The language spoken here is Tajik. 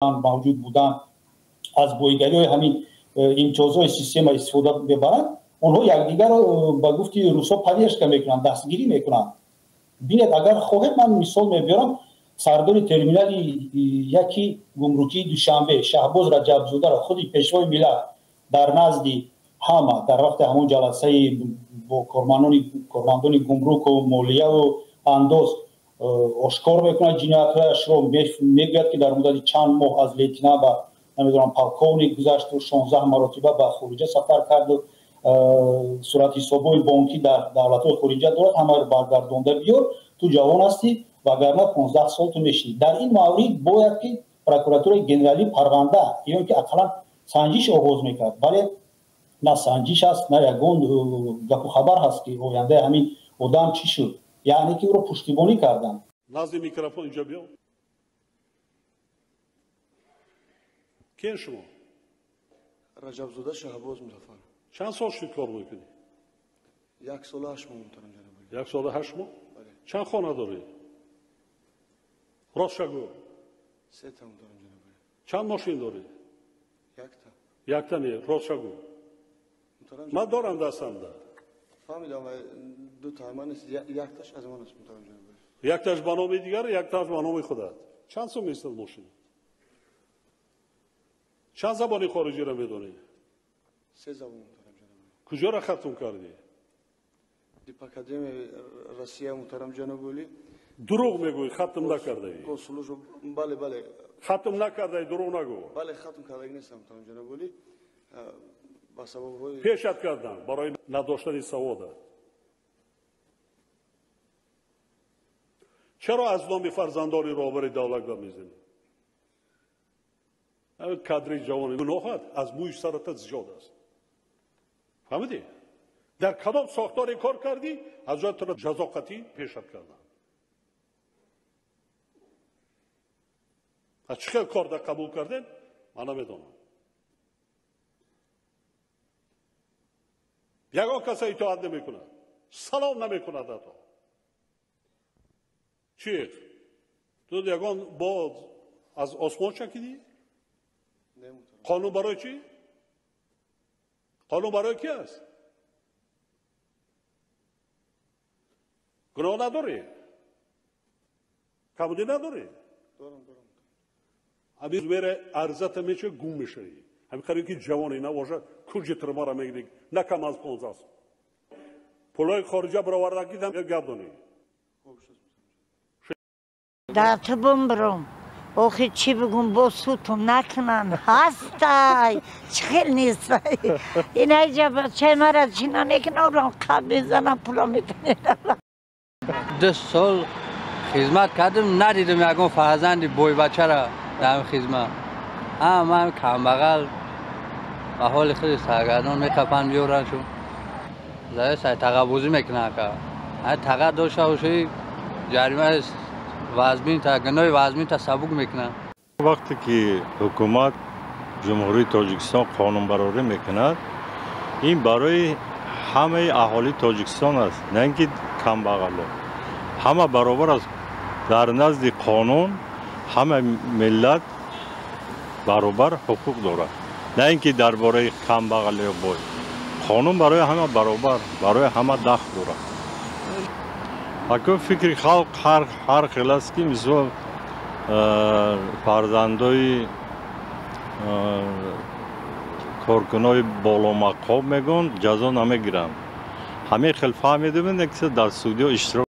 Мавҷуд будан аз боигариҳои ҳамин имтиёзҳои система истифода мебаранд. Онҳо якдигарро, ба гуфти русҳо, поддержка мекунанд, дастгирӣ мекунанд. Бинед, агар хоҳед, ман мисол мебиёрам: сардори терминали яки гумрукии Душанбе Шаҳбоз Раҷабзодаро худи Пешвои миллат дар назди ҳама, дар вақти ҳамон ҷаласаи бо кормандони гумруку молияву андоз, ошкор мекунад ҷиноятҳояшро. Мегӯяд, ки дар муддати чанд моҳ аз лейтенант ба, намедонам, полковник гузашту 16 маротиба ба хориҷа сафар карду суратҳисобҳои бонкӣ дар давлатҳои хориҷа дорад. Ҳамаро баргардонда биёр, ту ҷавон ҳастӣ, вагарна 15 сол ту мешинӣ. Дар ин маврид бояд ки прокуратураи генералӣ парванда ё ки ақаллан санҷиш оғоз мекард, вале на санҷиш аст, на ягон гапу хабар ҳаст, ки ояндаи ҳамин одам чӣ шуд. Яъне ки ӯро пуштибонӣ карданд. Назди микрофон инҷо биё. Кен шумо? Раҷабзода Шаҳбоз Музаффар. Чанд сол шуд кор мекунӣ? 1 солу 8 моҳ, муҳтарам ҷаноб. 1 солу 8 моҳ? Чанд хона дорӣ? Ростша гӯ. Сета, муҳтарам ҷаноб. Чанд мошин дорӣ? Якта. Якта не, ростша гӯ. Ман дорам дастамда. Фаҳмидам, дута ман, якташ аз ман аст, муҳтарам ҷаноб. Якташ ба номи дигар, якташ ба номи худат. Чанд сум местад мошин? Чанд забони хориҷиро медонӣ? Се забон, муҳтарам ҷаноб. Куҷоро хатм кардӣ? Дипакадемияи Россия, муҳтарам ҷаноби олӣ. Дурӯғ мегӯӣ, хатм накардаӣ. Бале, бале. Хатм накардаӣ, дурӯғ нагӯ. Бале, хатм кардаги нестам, муҳтарам ҷаноби олӣ, ба сабабҳои Пешат кардам барои надоштани савода. Чаро аз номи фарзандони роҳбари давлат гап мезанӣ? Кадри ҷавони гуноҳат аз мӯи сарата зиёд аст, фаҳмидӣ? Дар кадом сохторе кор кардӣ, аз ҷои туро ҷазо қатъӣ пешат кардам. Аз чӣ хел кор дар қабул кардем, ман намедонам. Ягон каса итоат намекунад, салом намекунад ҳатто. Чи ту ягон бо аз осмон чакидӣ? Қонун барои чӣ? Қонун барои ки аст? Гуноҳ надорӣ, камудӣ надорӣ. Ҳамин мере арзата меча, гум мешавӣ. Ҳамин қариб ки ҷавоне набошад, куҷи тирмара мегирӣ, на кам аз 15 сол. Пулҳои хориҷа баровардагидам гап донӣ. Дар ту бумбурум. Охи, чӣ бигум, бо сутум накунанд. Ҳастай, чӣ хел нестай. Инаҷа бачаи мара чӣ намекунам, орам қаб мезанам, пула метонедам. 2 сол хизмат кардам, надидам ягон фарзанди бойбачара дар хизмат. Ҳама камбағал, ба ҳоли худи саргардон мехапанд, меёрандшу. Сай тағаббозӣ мекунанд. Таға дошта бошӣ, ҷарима вазмин, гуноҳи вазминта сабук мекунанд. Вақте ки ҳукумат Ҷумҳурии Тоҷикистон қонунбарорӣ мекунад, ин барои ҳамаи аҳолии Тоҷикистон аст, на ин ки камбағало. Ҳама баробар аст дар назди қонун, ҳама миллат баробар ҳуқуқ дорад, на ин ки дар бораи камбағал ё бой. Қонун барои ҳама баробар, барои ҳама дахл дорад. Акун фикри халқ ҳар хел аст, ки мисол фарзандои коркунои боломақом мегӯн, ҷазо намегиранд. Ҳамин хел фаҳмидем, ки дар судиё иштирок